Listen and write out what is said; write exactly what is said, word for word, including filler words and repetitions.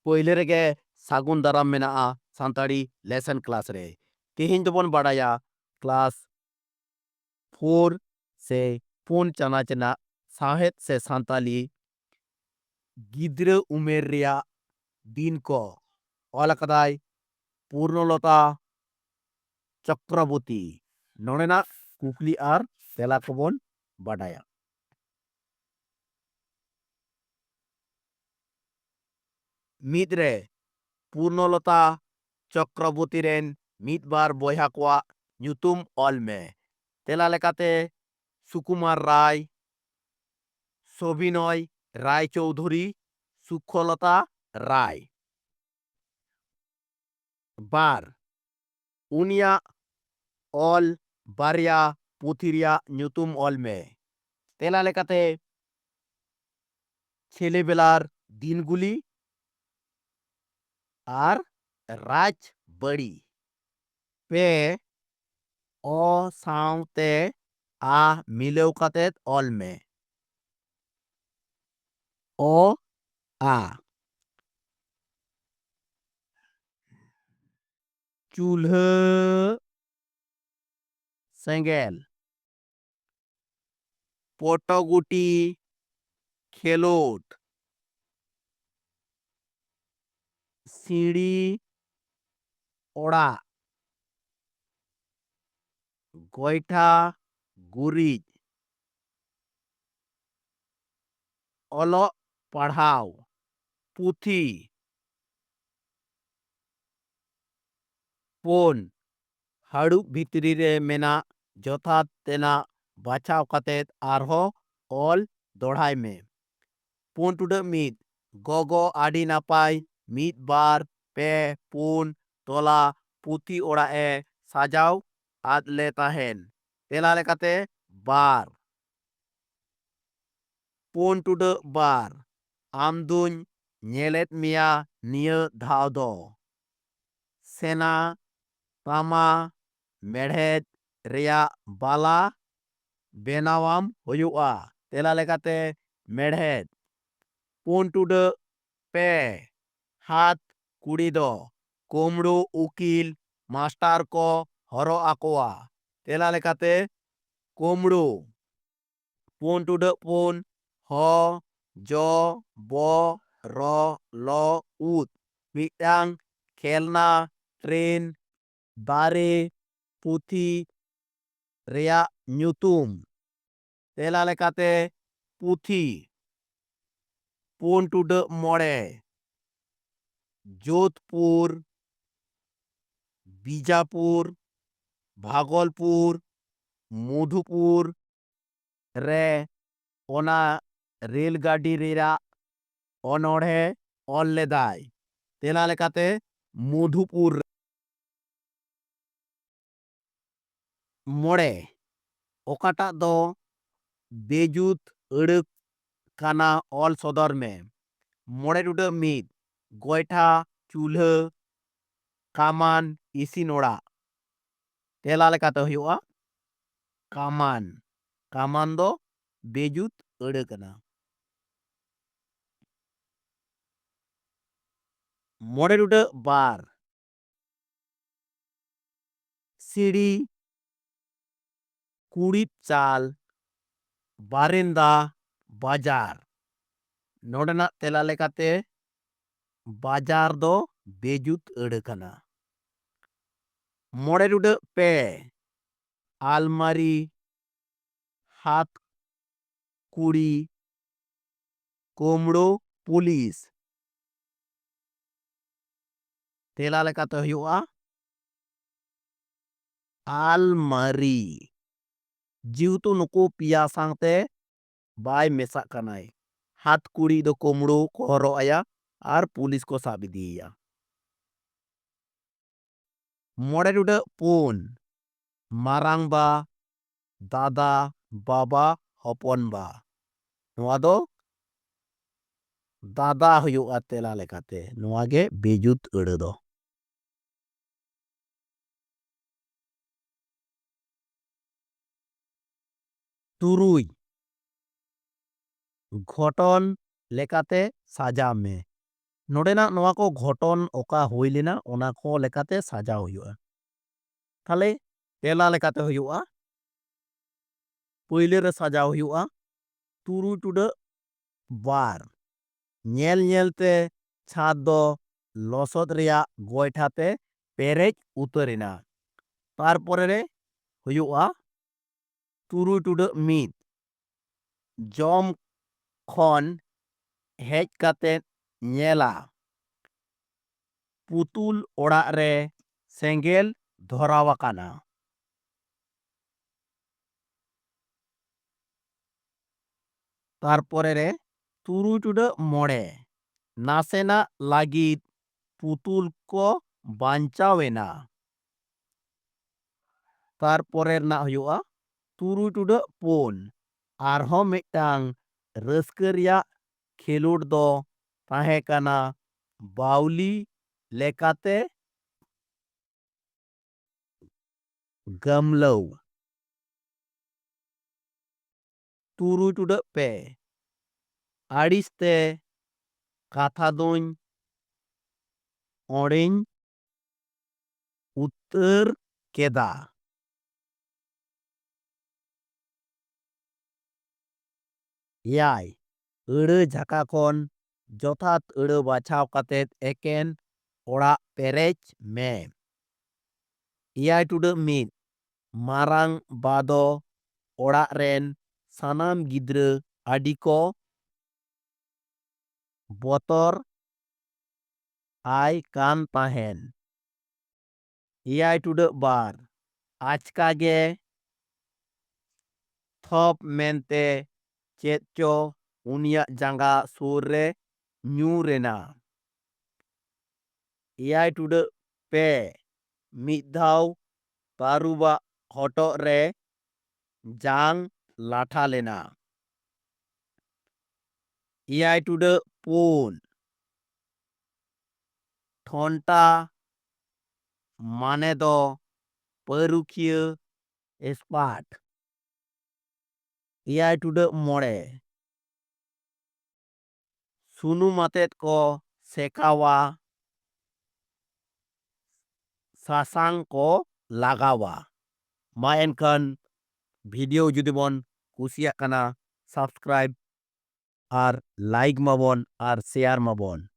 ᱯᱳᱭᱞᱳ ᱨᱮᱜᱮ ᱥᱟᱹᱜᱩᱱ ᱫᱟᱨᱟᱢ ᱢᱮᱱᱟᱜᱼᱟ ᱥᱟᱱᱛᱟᱲᱤ ᱞᱮᱥᱚᱱ ᱠᱞᱟᱥ ᱨᱮ᱾ ᱛᱮᱦᱮᱧ ᱫᱚᱵᱚᱱ ᱵᱟᱲᱟᱭᱟ ᱠᱞᱟᱥ ᱯᱷᱳᱨ ᱥᱮ ᱯᱩᱱ ᱪᱟᱱᱟᱪ ᱨᱮᱱᱟᱜ ᱥᱟᱶᱦᱮᱫ ᱥᱮ ᱥᱟᱱᱛᱟᱞᱤ ᱜᱤᱫᱽᱨᱟᱹ ᱩᱢᱮᱨ ᱨᱮᱭᱟᱜ ᱫᱤᱱ ᱠᱚ᱾ ᱚᱞ ᱟᱠᱟᱫᱟᱭ ᱯᱩᱨᱱᱚᱞᱚᱛᱟ ᱪᱚᱠᱨᱚᱵᱚᱨᱛᱤ᱾ ᱱᱚᱰᱮᱱᱟᱜ ᱠᱩᱠᱞᱤ ᱟᱨ ᱛᱮᱞᱟ ᱠᱚᱵᱚᱱ ᱵᱟᱰᱟᱭᱟ᱾ ᱢᱤᱫ ᱨᱮ, ᱯᱩᱨᱱᱚᱞᱚᱛᱟ ᱪᱚᱠᱨᱚᱵᱚᱨᱛᱤ ᱨᱮᱱ ᱢᱤᱫ ᱵᱟᱨ ᱵᱚᱭᱦᱟ ᱠᱚᱣᱟᱜ ᱧᱩᱛᱩᱢ ᱚᱞ ᱢᱮ᱾ ᱛᱮᱞᱟ ᱞᱮᱠᱟᱛᱮ, ᱥᱩᱠᱩᱢᱟᱨ ᱨᱟᱭ, ᱥᱚᱵᱤᱱᱚᱭ ᱨᱟᱭ ᱪᱳᱣᱫᱷᱩᱨᱤ, ᱥᱩᱠᱷᱚᱞᱚᱛᱟ ᱨᱟᱭ᱾ ᱵᱟᱨ, ᱩᱱᱤᱭᱟᱜ ᱚᱞ ᱵᱟᱨᱭᱟ ᱯᱩᱛᱷᱤ ᱨᱮᱭᱟᱜ ᱧᱩᱛᱩᱢ ᱚᱞ ᱢᱮ᱾ ᱛᱮᱞᱟ ᱞᱮᱠᱟᱛᱮ, ᱪᱷᱮᱞᱮᱵᱮᱞᱟᱨ ᱫᱤᱱᱜᱩᱞᱤ ᱟᱨ ᱨᱟᱡᱽᱵᱟᱲᱤ᱾ ᱯᱮ, ᱚ ᱥᱟᱶᱛᱮ ᱟ ᱢᱤᱞᱟᱹᱣ ᱠᱟᱛᱮ ᱚᱞ ᱢᱮ᱾ ᱚ, ᱟ᱾ ᱪᱩᱞᱦᱟᱹ ᱥᱮᱸᱜᱮᱞ, ᱯᱚᱴᱚᱜᱩᱴᱤ ᱠᱷᱮᱞᱳᱰ, ᱥᱤᱲᱤ ᱚᱲᱟᱜ, ᱜᱚᱭᱴᱷᱟ ᱜᱩᱨᱤᱡ, ᱚᱞᱚᱜ ᱯᱟᱲᱦᱟᱣ, ᱯᱩᱛᱷᱤ᱾ ᱯᱩᱱ, ᱦᱟᱹᱲᱩᱵ ᱵᱷᱤᱛᱨᱤ ᱨᱮ ᱢᱮᱱᱟᱜ ᱡᱚᱛᱷᱟᱛ ᱛᱮᱱᱟᱜ ᱵᱟᱪᱷᱟᱣ ᱠᱟᱛᱮ ᱟᱨᱦᱚᱸ ᱚᱞ ᱫᱚᱲᱦᱟᱭ ᱢᱮ᱾ ᱯᱩᱱ ᱴᱩᱰᱟᱹᱜ ᱢᱤᱫ, ᱜᱚᱜᱚ ᱟᱹᱰᱤ ᱱᱟᱯᱟᱭ ᱢᱤᱫ ᱵᱟᱨ ᱯᱮ ᱯᱩᱱ ᱛᱚᱞᱟ ᱯᱩᱛᱷᱤ ᱚᱲᱟᱜ ᱮ ᱥᱟᱡᱟᱣ ᱟᱫ ᱞᱮ ᱛᱟᱦᱮᱱ᱾ ᱛᱮᱞᱟ ᱞᱮᱠᱟᱛᱮ ᱵᱟᱨ᱾ ᱯᱩᱱ ᱴᱩᱰᱟᱹᱜ ᱵᱟᱨ, ᱟᱢ ᱫᱩᱧ ᱧᱮᱞᱮᱫ ᱢᱮᱭᱟ ᱱᱤᱭᱟᱹ ᱫᱷᱟᱣ ᱫᱚ᱾ ᱥᱮᱱᱟ ᱛᱟᱢᱟ ᱢᱮᱲᱦᱮᱫ ᱨᱮᱭᱟᱜ ᱵᱟᱞᱟ ᱵᱮᱱᱟᱣᱟᱢ ᱦᱩᱭᱩᱜᱼᱟ᱾ ᱛᱮᱞᱟ ᱞᱮᱠᱟᱛᱮ ᱢᱮᱲᱦᱮᱫ᱾ ᱯᱩᱱ ᱴᱩᱰᱟᱹᱜ ᱯᱮ, ᱦᱟᱛ ᱠᱩᱲᱤ ᱫᱚ ᱠᱳᱢᱲᱳ ᱩᱠᱤᱞ ᱢᱟᱥᱴᱟᱨ ᱠᱚ ᱦᱚᱨᱚᱜ ᱟᱠᱚᱣᱟ᱾ ᱛᱮᱞᱟ ᱞᱮᱠᱟᱛᱮ ᱠᱳᱢᱲᱳ᱾ ᱯᱩᱱ ᱴᱩᱰᱟᱹᱜ ᱯᱩᱱ, ᱦᱚ, ᱡᱚ, ᱵᱚ, ᱨᱚ, ᱞᱚ, ᱩᱫ᱾ ᱢᱤᱫᱴᱟᱝ ᱠᱷᱮᱞᱱᱟ, ᱴᱨᱮᱱ, ᱫᱟᱨᱮ, ᱯᱩᱛᱷᱤ ᱨᱮᱭᱟᱜ ᱧᱩᱛᱩᱢ᱾ ᱛᱮᱞᱟ ᱞᱮᱠᱟᱛᱮ ᱯᱩᱛᱷᱤ᱾ ᱯᱩᱱ ᱴᱩᱰᱟᱹᱜ ᱢᱚᱬᱮ, ᱡᱳᱫᱷᱯᱩᱨ, ᱵᱤᱡᱟᱯᱩᱨ, ᱵᱷᱟᱜᱚᱞᱯᱩᱨ, ᱢᱚᱫᱷᱩᱯᱩᱨ ᱨᱮ ᱚᱱᱟ ᱨᱮᱞ ᱜᱟᱹᱰᱤ ᱨᱮᱭᱟᱜ ᱚᱱᱚᱬᱦᱮ ᱚᱞ ᱞᱮᱫᱟᱭ᱾ ᱛᱮᱞᱟ ᱞᱮᱠᱟᱛᱮ ᱢᱚᱫᱷᱩᱯᱩᱨ ᱨᱮ᱾ ᱢᱚᱬᱮ, ᱚᱠᱟᱴᱟᱜ ᱫᱚ ᱵᱮᱡᱩᱛ ᱟᱹᱲᱟᱹ ᱠᱟᱱᱟ ᱚᱞ ᱥᱚᱫᱚᱨ ᱢᱮ᱾ ᱢᱚᱬᱮ ᱴᱩᱰᱟᱹᱜ ᱢᱤᱫ, ᱜᱚᱭᱴᱷᱟ, ᱪᱩᱞᱦᱟᱹ, ᱠᱟᱢᱟᱱ, ᱤᱥᱤᱱ ᱚᱲᱟᱜ᱾ ᱛᱮᱞᱟ ᱞᱮᱠᱟᱛᱮ ᱦᱩᱭᱩᱜᱼᱟ ᱠᱟᱢᱟᱱ᱾ ᱠᱟᱢᱟᱱ ᱫᱚ ᱵᱮᱡᱩᱛ ᱟᱹᱲᱟᱹ ᱠᱟᱱᱟ᱾ ᱢᱚᱬᱮ ᱴᱩᱰᱟᱹᱜ ᱵᱟᱨ, ᱥᱤᱲᱤ, ᱠᱩᱲᱤᱫ ᱪᱟᱞ, ᱵᱟᱨᱮᱱᱫᱟ, ᱵᱟᱡᱟᱨ᱾ ᱱᱚᱰᱮᱱᱟᱜ ᱛᱮᱞᱟ ᱞᱮᱠᱟᱛᱮ ᱵᱟᱡᱟᱨ ᱫᱚ ᱵᱮᱡᱩᱛ ᱟᱹᱲᱟᱹ ᱠᱟᱱᱟ᱾ ᱢᱚᱬᱮ ᱴᱩᱰᱟᱹᱜ ᱯᱮ, ᱟᱞᱢᱟᱨᱤ, ᱦᱟᱛ ᱠᱩᱲᱤ, ᱠᱳᱢᱲᱳ, ᱯᱩᱞᱤᱥ᱾ ᱛᱮᱞᱟ ᱞᱮᱠᱟᱛᱮ ᱦᱩᱭᱩᱜᱼᱟ ᱟᱞᱢᱟᱨᱤ᱾ ᱡᱮᱦᱮᱛᱩ ᱱᱩᱠᱩ ᱯᱮᱭᱟ ᱥᱟᱶᱛᱮ ᱵᱟᱭ ᱢᱮᱥᱟᱜ ᱠᱟᱱᱟᱭ, ᱦᱟᱛ ᱠᱩᱲᱤ ᱫᱚ ᱠᱳᱢᱲᱳ ᱠᱚ ᱦᱚᱨᱚᱜ ᱟᱭᱟ ᱟᱨ ᱯᱩᱞᱤᱥ ᱠᱚ ᱥᱟᱵ ᱤᱫᱤᱭᱮᱭᱟ᱾ ᱢᱚᱬᱮ ᱴᱩᱰᱟᱹᱜ ᱯᱩᱱ, ᱢᱟᱨᱟᱝᱵᱟ, ᱫᱟᱫᱟ, ᱵᱟᱵᱟ, ᱦᱚᱯᱚᱱᱵᱟ᱾ ᱱᱚᱣᱟ ᱫᱚ ᱫᱟᱫᱟ ᱦᱩᱭᱩᱜᱼᱟ ᱛᱮᱞᱟ ᱞᱮᱠᱟᱛᱮ᱾ ᱱᱚᱣᱟ ᱜᱮ ᱵᱮᱡᱩᱛ ᱟᱹᱲᱟᱹ ᱫᱚ᱾ ᱛᱩᱨᱩᱭ, ᱜᱷᱚᱴᱚᱱ ᱞᱮᱠᱟᱛᱮ ᱥᱟᱡᱟᱣ ᱢᱮ᱾ ᱱᱚᱰᱮᱱᱟᱜ ᱱᱚᱣᱟ ᱠᱚ ᱜᱷᱚᱴᱚᱱ ᱚᱠᱟ ᱦᱩᱭ ᱞᱮᱱᱟ, ᱚᱱᱟ ᱠᱚ ᱞᱮᱠᱟᱛᱮ ᱥᱟᱡᱟᱣ ᱦᱩᱭᱩᱜᱼᱟ᱾ ᱛᱟᱦᱞᱮ ᱛᱮᱞᱟ ᱞᱮᱠᱟᱛᱮ ᱦᱩᱭᱩᱜᱼᱟ, ᱯᱳᱭᱞᱳ ᱨᱮ ᱥᱟᱡᱟᱣ ᱦᱩᱭᱩᱜᱼᱟ ᱛᱩᱨᱩᱭ ᱴᱩᱰᱟᱹᱜ ᱵᱟᱨ᱾ ᱧᱮᱞ ᱧᱮᱞᱛᱮ ᱪᱷᱟᱫᱽ ᱫᱚ ᱞᱚᱥᱚᱫ ᱨᱮᱭᱟᱜ ᱜᱚᱭᱴᱷᱟ ᱛᱮ ᱯᱮᱨᱮᱡ ᱩᱛᱟᱹᱨ ᱮᱱᱟ᱾ ᱛᱟᱨᱯᱚᱨᱮ ᱨᱮ ᱦᱩᱭᱩᱜᱼᱟ ᱛᱩᱨᱩᱭ ᱴᱩᱰᱟᱹᱜ ᱢᱤᱫ᱾ ᱡᱚᱢ ᱠᱷᱚᱱ ᱦᱮᱡ ᱠᱟᱛᱮ ᱧᱮᱞᱟ, ᱯᱩᱛᱩᱞ ᱚᱲᱟᱜ ᱨᱮ ᱥᱮᱸᱜᱮᱞ ᱫᱷᱚᱨᱟᱣ ᱟᱠᱟᱱᱟ᱾ ᱛᱟᱨᱯᱚᱨᱮ ᱨᱮ ᱛᱩᱨᱩᱭ ᱴᱩᱰᱟᱹᱜ ᱢᱚᱬᱮ, ᱱᱟᱥᱮᱱᱟᱜ ᱞᱟᱹᱜᱤᱫ ᱯᱩᱛᱩᱞ ᱠᱚ ᱵᱟᱧᱪᱟᱣ ᱮᱱᱟ᱾ ᱛᱟᱨᱯᱚᱨᱮ ᱨᱮᱱᱟᱜ ᱦᱩᱭᱩᱜᱼᱟ ᱛᱩᱨᱩᱭ ᱴᱩᱰᱟᱹᱜ ᱯᱩᱱ, ᱟᱨᱦᱚᱸ ᱢᱤᱫᱴᱟᱝ ᱨᱟᱹᱥᱠᱟᱹ ᱨᱮᱭᱟᱜ ᱠᱷᱮᱞᱳᱰ ᱫᱚ ᱛᱟᱦᱮᱸ ᱠᱟᱱᱟ ᱵᱟᱣᱞᱤ ᱞᱮᱠᱟᱛᱮ ᱜᱟᱢᱞᱟᱹᱣ᱾ ᱛᱩᱨᱩᱭ ᱴᱩᱰᱟᱹᱜ ᱯᱮ, ᱟᱹᱲᱤᱥ ᱛᱮ ᱠᱟᱛᱷᱟ ᱫᱚᱧ ᱚᱲᱮᱧ ᱩᱛᱟᱹᱨ ᱠᱮᱫᱟ᱾ ᱮᱭᱟᱭ, ᱟᱹᱲᱟᱹ ᱡᱷᱟᱠᱟ ᱠᱷᱚᱱ ᱡᱚᱛᱷᱟᱛ ᱟᱹᱲᱟᱹ ᱵᱟᱪᱷᱟᱣ ᱠᱟᱛᱮ ᱮᱠᱮᱱ ᱚᱲᱟᱜ ᱯᱮᱨᱮᱡ ᱢᱮ᱾ ᱮᱭᱟᱭ ᱴᱩᱰᱟᱹᱜ ᱢᱤᱫ, ᱢᱟᱨᱟᱝ ᱵᱟ ᱫᱚ ᱚᱲᱟᱜ ᱨᱮᱱ ᱥᱟᱱᱟᱢ ᱜᱤᱫᱽᱨᱟᱹ ᱟᱹᱰᱤ ᱠᱚ ᱵᱚᱛᱚᱨ ᱟᱭ ᱠᱟᱱ ᱛᱟᱦᱮᱸᱱ᱾ ᱮᱭᱟᱭ ᱴᱩᱰᱟᱹᱜ ᱵᱟᱨ, ᱟᱪᱠᱟ ᱜᱮ ᱛᱷᱚᱯ ᱢᱮᱱᱛᱮ ᱪᱮᱫ ᱪᱚ ᱩᱱᱤᱭᱟᱜ ᱡᱟᱸᱜᱟ ᱥᱩᱨ ᱨᱮ ᱧᱩᱨ ᱮᱱᱟ᱾ ᱮᱭᱟᱭ ᱴᱩᱰᱟᱹᱜ ᱯᱮ, ᱢᱤᱫ ᱫᱷᱟᱣ ᱛᱟᱹᱨᱩᱵᱟᱜ ᱦᱚᱴᱚᱜ ᱨᱮ ᱡᱟᱝ ᱞᱟᱴᱷᱟ ᱞᱮᱱᱟ᱾ ᱮᱭᱟᱭ ᱴᱩᱰᱟᱹᱜ ᱯᱩᱱ, ᱴᱷᱚᱱᱴᱟ ᱢᱟᱱᱮ ᱫᱚ ᱯᱟᱹᱨᱩᱠᱷᱤᱭᱟᱹ ᱮᱥᱯᱟᱴ᱾ ᱮᱭᱟᱭ ᱴᱩᱰᱟᱹᱜ ᱢᱚᱬᱮ, ᱥᱩᱱᱩᱢ ᱟᱛᱮᱫ ᱠᱚ ᱥᱮᱠᱟᱣᱟ, ᱥᱟᱥᱟᱝ ᱠᱚ ᱞᱟᱜᱟᱣᱟ᱾ ᱢᱟ ᱮᱱᱠᱷᱟᱱ video ᱡᱩᱫᱤ ᱵᱚᱱ ᱠᱩᱥᱤᱭᱟᱜ ᱠᱟᱱᱟ, subscribe ᱟᱨ like ᱢᱟᱵᱚᱱ ᱟᱨ share ᱢᱟᱵᱚᱱ᱾